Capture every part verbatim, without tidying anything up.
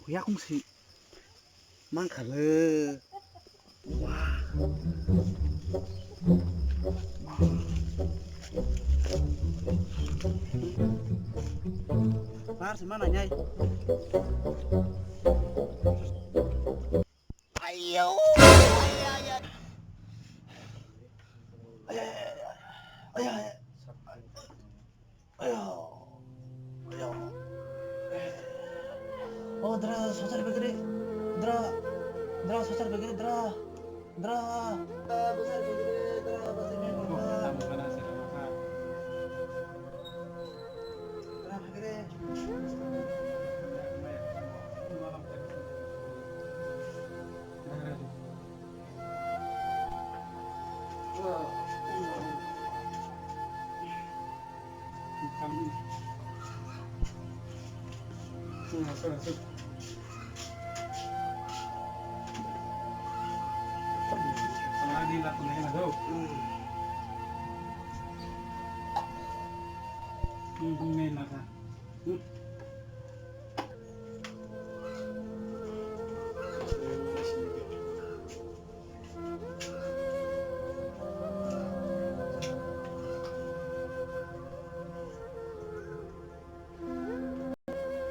Yakung si mankha le. Wah. Bar si mana nyai. Ayo. Ayo, ayo, ayo. Ayo, ayo. Oh, dra, sochar begre. Dra, dra, sochar begre, dra. Dra, sochar begre, dra, sochar begre, dra. Dra, begre.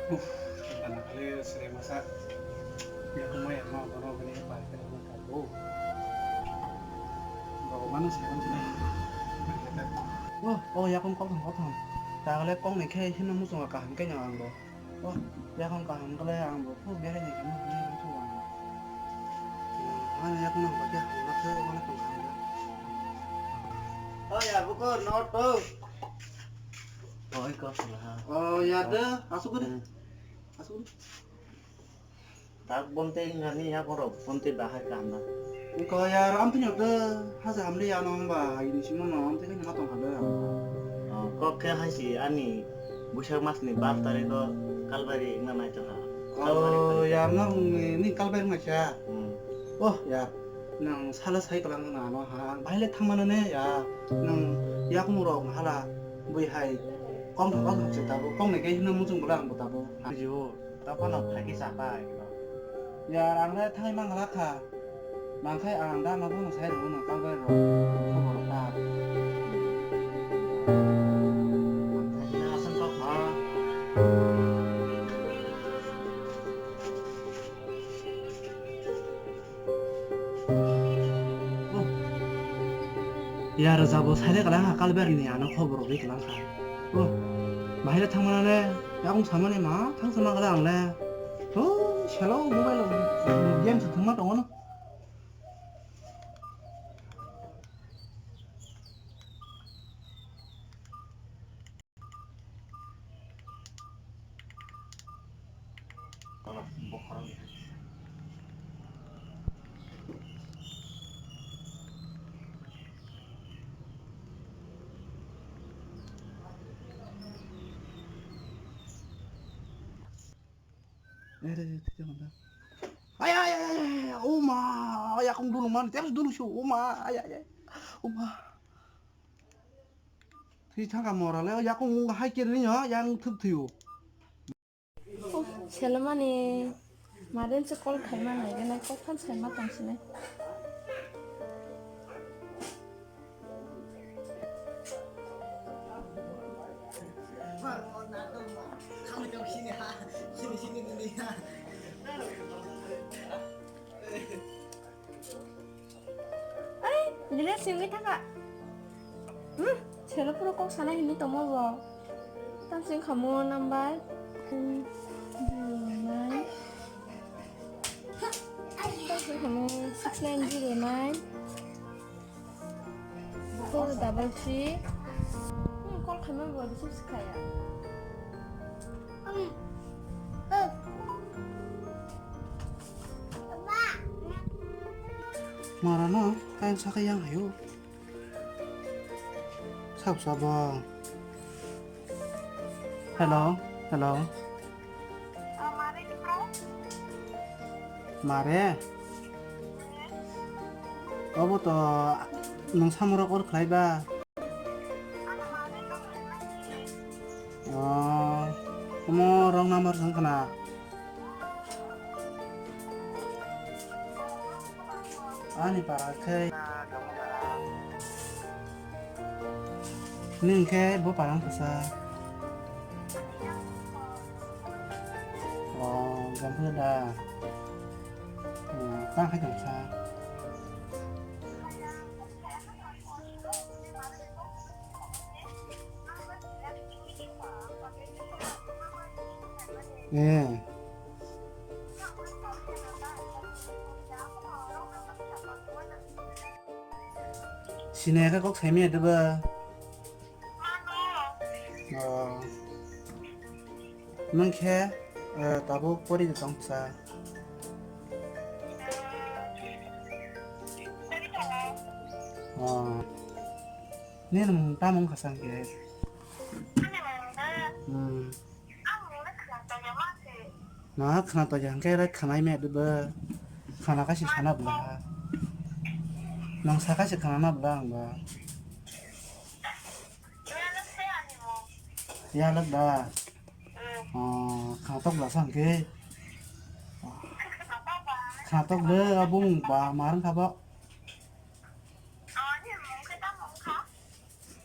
Uff, tana kali sere masa. Ya kuma ya ma bono bini pa kere ma ka bo. Bo manu sere masa. Oh, oh, ya kum kok thang, kok thang. Ta kale kok ni khe himna muchunga kaham khe nya ang bo. Oh, yakung kaham kale ang bo, oh, berai ni kamo hwnwi rw thung ang. Ani yakung nang bacha hwnma khe uano tong kha ang. Oh, ya, bukur, not to. Oh, iko, ha. Oh, ya, de, asuk de. Hmm. Asuk de. Tak bonte hinga ni ya borok bonte bahai kaham na. Ko yar, amtwino khe haja hamli ano hwnba, ini simo no amtwi khe ma tong kha de. Oh, kok khe hai si ani Buisak mas ni bar tarikh o Kalbari wngna nai tong kha. Oh, Kalbari phai kha. Yar no ni, ni Kalbari wngna kha. Hmm. Oh, yar, nang sala sai kwlang wngna ano ha, ang bahai le thang mano ne ya, nang yakung rok hala bui hai kok thang kok thang se tabuk, kok ni khe hino muchung bwla ang bo tabuk. Jio. Tokon no phaikhe chapai. Yar, ang le thangwi mangala kha. Nangkhai ang da no bono sai rwno Kalbari rok khobor rok ta. Ang thangwi na aswk kok ma. Ya rwchabo saile kwlai ha Kalbari ni ano khobor rwgwi kwlang kha. Oh, bahai le thangmana le yakung samani ma thang sama kwlai ang le. Oh, selo mobile game se thwngma tongo no. Ere, thikhe hwnda. Ay, ay, ay, ay, ay, ay, o ma, yakung dulu man, terus dulu shu, o ma, ay, ay, ay, o ma. Thwi thangkha mora le, yakung wng hai khe rinyo, yang thwk thwio. Oh, selemani, maden se call khaima nai, nai call khan sai ma tong sinai. Ai, dile singwi thangkha. Hmm, selo puro kok sana hini tomo bo. Tam sing khamu number. Hmm, zero nine. Tam sing khamu six nine zero nine. Four double three. Hmm, call khaima bo receive khlaiya. Mara no, kain saka yang hayo. Sab sabo. Hello, hello. Mare? Obo to nwng samurok or khlai ba? Oh, omo wrong number wng khna. Ani para khe. Nini khe bo para wngkha sa. O, Gamphuda da. Hmm, tang khai tong sa. Eh. Sinai khe kok saimaya deba. Oh. Nwng khe, eh, tabuk pori de tong sa. Oh. Nini mung tamo wngkha sa hwnkhe? Hmm. Na khna to yang khe rai khna mai me deba. Khna kaisa sana bla. Nang sa kaisa khna na bla ang ba. Ya lak da. Oh, khna tok bla sa hwnkhe. Khna tok de abung ba marang kha ba.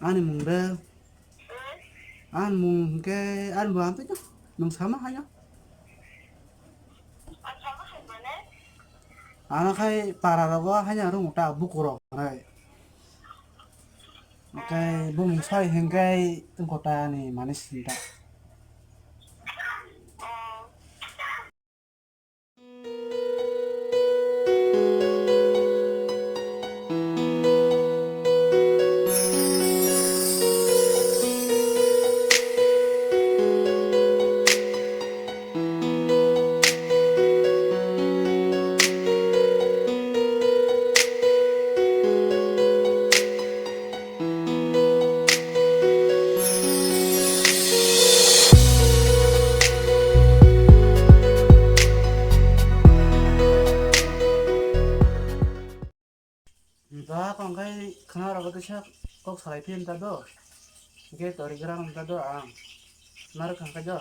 Ani mung de. Ani mung hwnkhe ani bo ang twi nwng sama haino. Ano khai para rogo haino rung ta buku rok nai. Oke bumung soi hwnkhe tungkota ni mani sinta. Ba kong khai khna rogo teisa kok salai phi ta do. Ge tori gram ta do ang. Nar khang khai do.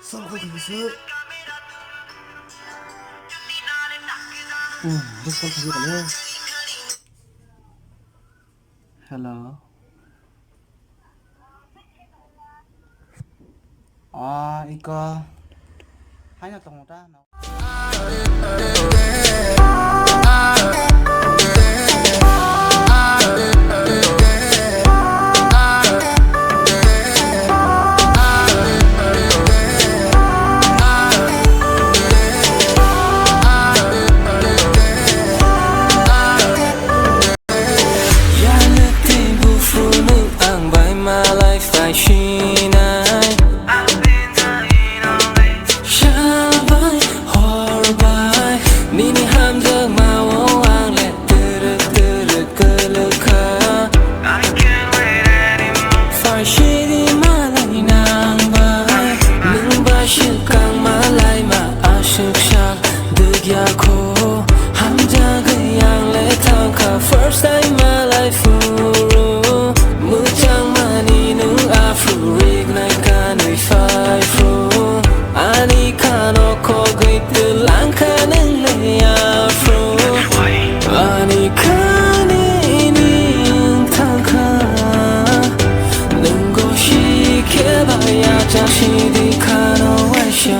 Sal kok bisa. Hmm, bus kok bisa kali. Hello. Ah, iko. Haino tongo ta no. Yanuk tei buphunuk ang bai malai phai sinai. Sal bai hor bai nini hamjakmao ang le twrwk twrwk kwlwk kha. Phai sidi malai nang bai, nwng bai swkang malai ma aswk sal. Dwkya kho, hamjagwi ang le thangkha first time malai phuru. Mwchangmani nwng aphuru rignai kanwi phai phuru. Ani khano khogwi twlangkha nwng le aphuru. Ani khani nwng thangkha. Nwng gosi khe bai achak sidi khano waisa.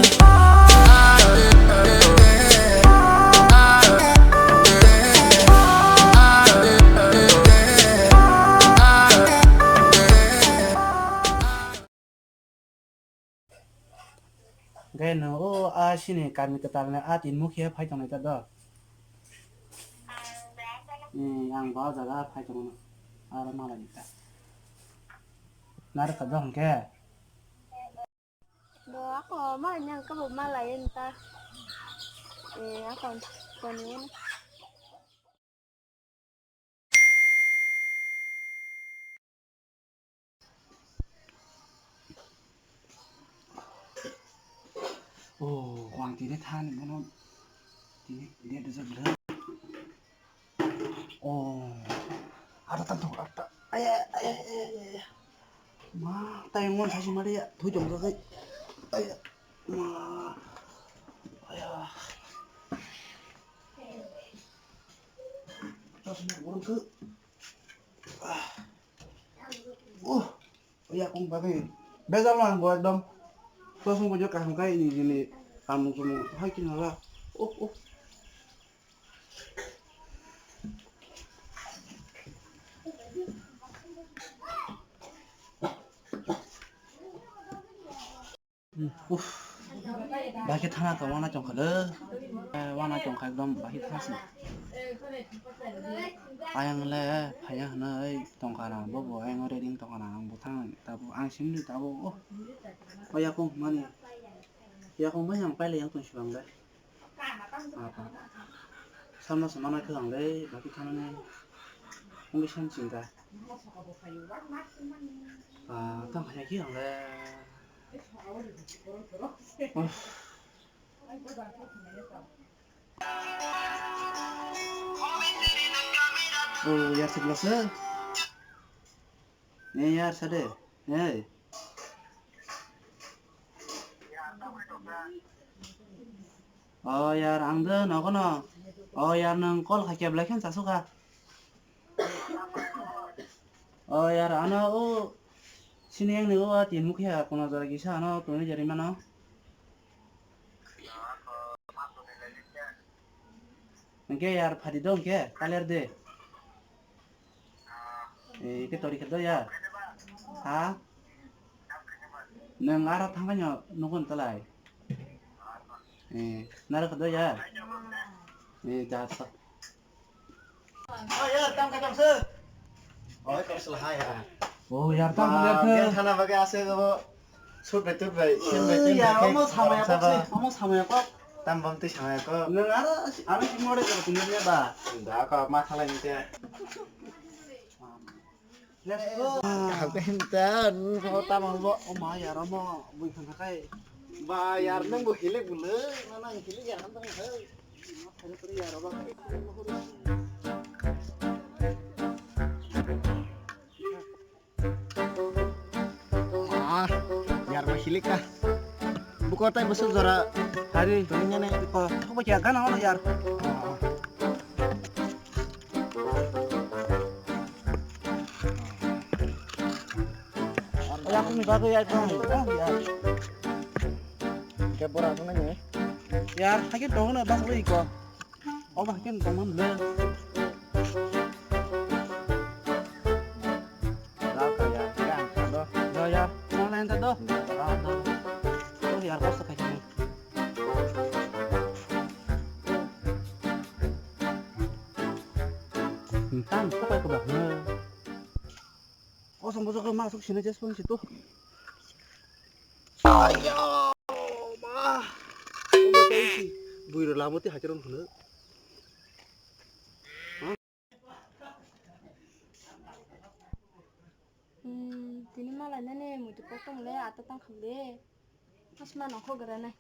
Hwnkhe no o a sini kami kwtal ni a tin mukhiya phai tongnai ta do. Hmm, ang bo o jaga phai tongo, aro malai ni ta. Narwkha do hwnkhe. Bo ako malai ni ang kabo malai ni ta. Eh, ako koni. Oh, ang tini thani bono tini dia dejak bwlai. Oh, Ata tam thok ata. Aya, aya, aya, aya, aya. Ma, tai mon sai mari ya, thui jong jai. Aya, ma. Aya. Ata sini burung ke. Ah. Uh. Oya kung bagwi bejal nang bo ekdom. Sosong bo kaham khai ni jini kamung sumung hai kin hala. Oh, oh. Uff. Bahai khe thana tong wana chong kha le. Eh, wana chong kha ekdom bahai thana se. Ayang le phaiya hwnwi tong kha na, bo bo ayang ready tong kha na, ang bo thang tabo ang simni tabo. Oh. Oya kung mani. Ya kung bai ang pai le yang tong sibang le. Apa? Sama sama na khe ang le, baki thanani. Mungkin san chinta. Ah, tang kaya ki ang le. Oh. Oh, yar sebelah se. Eh, yar sade. Eh. Oh, yar, ang de nogo no. Oh, yar, nang call kha kebla khen chasu kha. Oh, yar, ano o sini yang ni o ati mukhe ha kono jora kisa ano tuni jari mano. Hwnkhe yar phadi do hwnkhe, kaler de. Eh, ke tori khe do yar. Ha? Nwng aro thangkhaino nukun talai. Eh, naro khe do yar. Eh, ja sa. Oh, yar, tam khatam se. Oi, kosla hai ha. Oh, yar, tam khatam se. Thana bagai ase go. Sut bai tut bai, sut bai tut bai. Yar, omo samaya kok se, omo samaya kok. Tam bam twi samaya kok. Nwng aro, aro si more ko tumi ne ba. Da ka ma thalai ni te. Let's go. Kaham khe hinta, nwng tamo bo. O ma yar omo bui khangkha kai. Ba yar nwng bo hilik bwlwi, nwng hilik yar ham tong hai. Ah, yar bo hilik ka. Buko tai bwswk jora. Hari. Tongya ne. Ko, thokba kya gana ono yar. Yang ni bagwi ai tong. Ah, yar. Ke bora ko nani? Yar, hake tong na bas loi ko. Oba hake tong man le. Raka ya, ya, do. Do ya, mo lain ta do. Do, do. Oh, yar, bas ka. Tam, kok ai ko ba. Kosong bojok ma sok sini jes pon situ. Ayo, ma. Omo tei si. Buiro lamo tei hakiron hunu. Hmm, tini malai nani muitu koktong le ata tang kham de. Asma nongkho gra nai.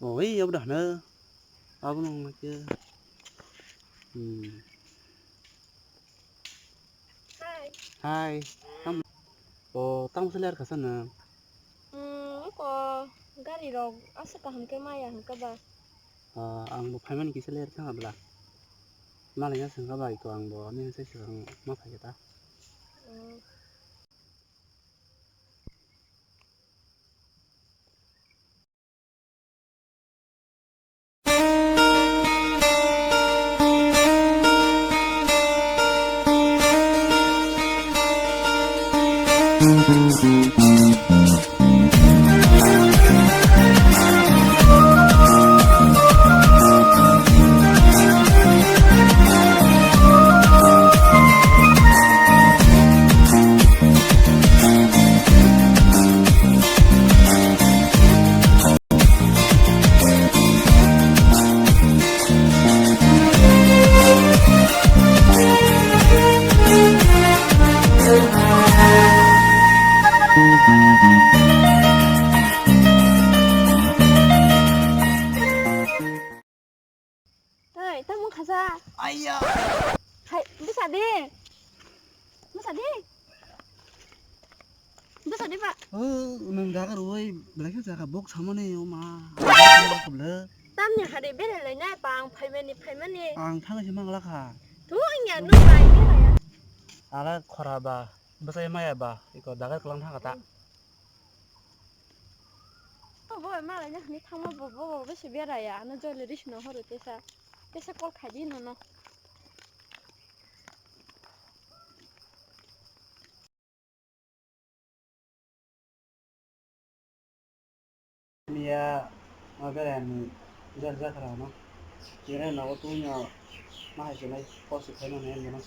Oi, abo da hana. Abo nung na ke. Hmm. Hi. Hi. Tam. O, tamo se ler kasa na. Hmm, ko gari rok asa kaham ke maya hangka ba. Ah, ang bo phaimani kisa ler thang abla. Malai ya sangka ba iko ang bo nini sai sangka ma phai ta. Hmm. O, nwng jaga rwui belai khe jaga bok samani o ma. Ang belai khe belai. Tamni hari berai lainai ba ang phaimani, phaimani. Ang thangwi se mangla kha. Thu wngya nwng bai beraya. Ala khora ba, bwsai maya ba, iko dagar kwlang thangkha ta. O hoi, malai ni hwnwi thangma bo, bo, bo, bwsai beraya. Ano jole risino horo tesa, tesa call khai di nono. Miya ma berai ani jar jar khara no. Jere nogo twi no ma hai se nai post khai no ne no.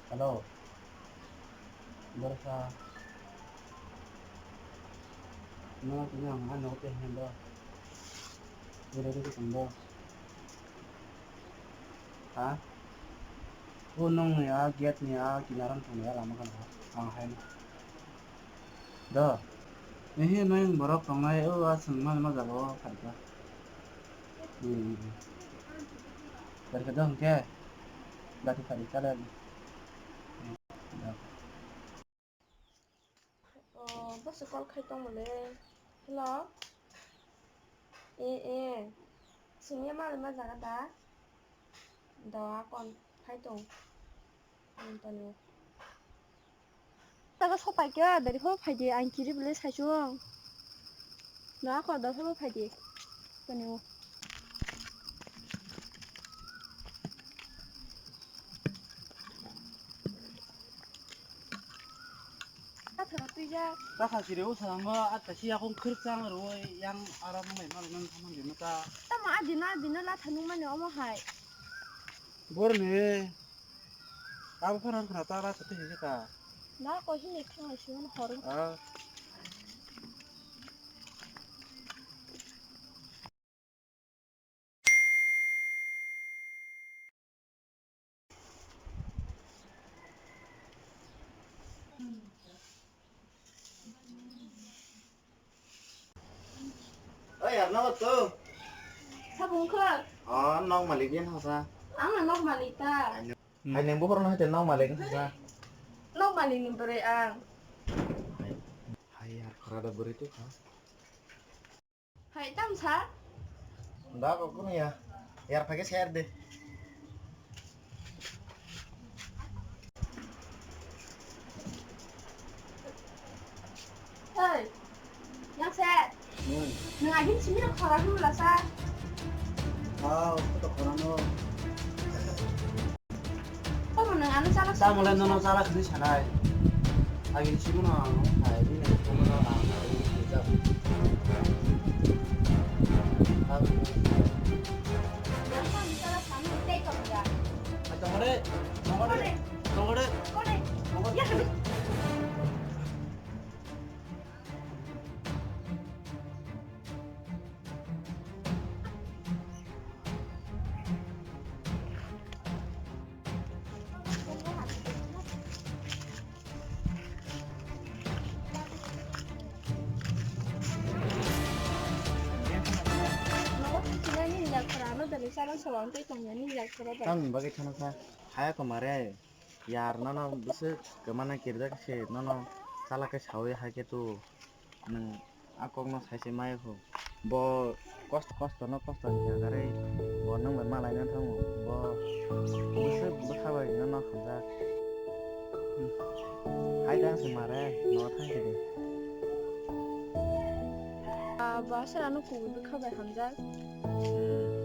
Hello. Dorsa. No tini ang ha nogo twi hendo. Jere de tong do. Ha? O nwng ni a gate ni a kinaro tong ya lama kan ha. Ang hai no. Do. Ehe nwng borok tongnai o a chwng mani ma jaga o phaikha. Hmm. Phaikha do hwnkhe. Gati phari chala. Hmm. Do. O, bwswk call khai tongmani. Hello. E, e. Sini mali ma jaga da? Do akon phai tong. Ang toni. Taga sopai khe dari pho phai di, ang kiri bele sai chung. Do akon da pho phai di. Toni. Atharo twijak. Tasa siri o sango, atta si yakung khirchang roi yang aram mai mal nang thamang di mata. Tamo adino, adino latha nung mani omo hai. Bor ni. Abo phano khna ta latha twi hiji ka. Na ko hini thangai si hor. Ah. Oi, Arnab, to. Sabung kha. Oh, nok malik yan hosa. Ang nok malik ta. Hai neng bukhoro no hete nok malik hosa. Nok malik ni bwrwi ang. Hai, hai, yar khara da bwrwi tu kha. Hai, tam sa? Da ko kun ya. Yar phage share de. Hey, yang se. Hmm. Nang agin simi khara hum la sa. Wow, to khara no. Tamo nang ano chalak sa. Tamo le nono chalak ni sanai. Agin simi no ang hai ni ne tamo no ang. Yang sa ni chalak sa ni tei ko ya. Tongore, tongore, tongore. Kore. Tongore. Ya. Tang bagwi thana kha, haya ko mare. Yar nono bwswk kwmana kirjak se nono chala khe saui hai khe tu nwng a kokno sai se maya kho. Bo kosto kosto no kosto ni jagarwi bo nwng bai malai no thango. Bo bwswk bwkha bai nono hamjak. Hai da se mare no thang khe de. Ah, bo aswk ano kubui bwkha bai hamjak. Hmm.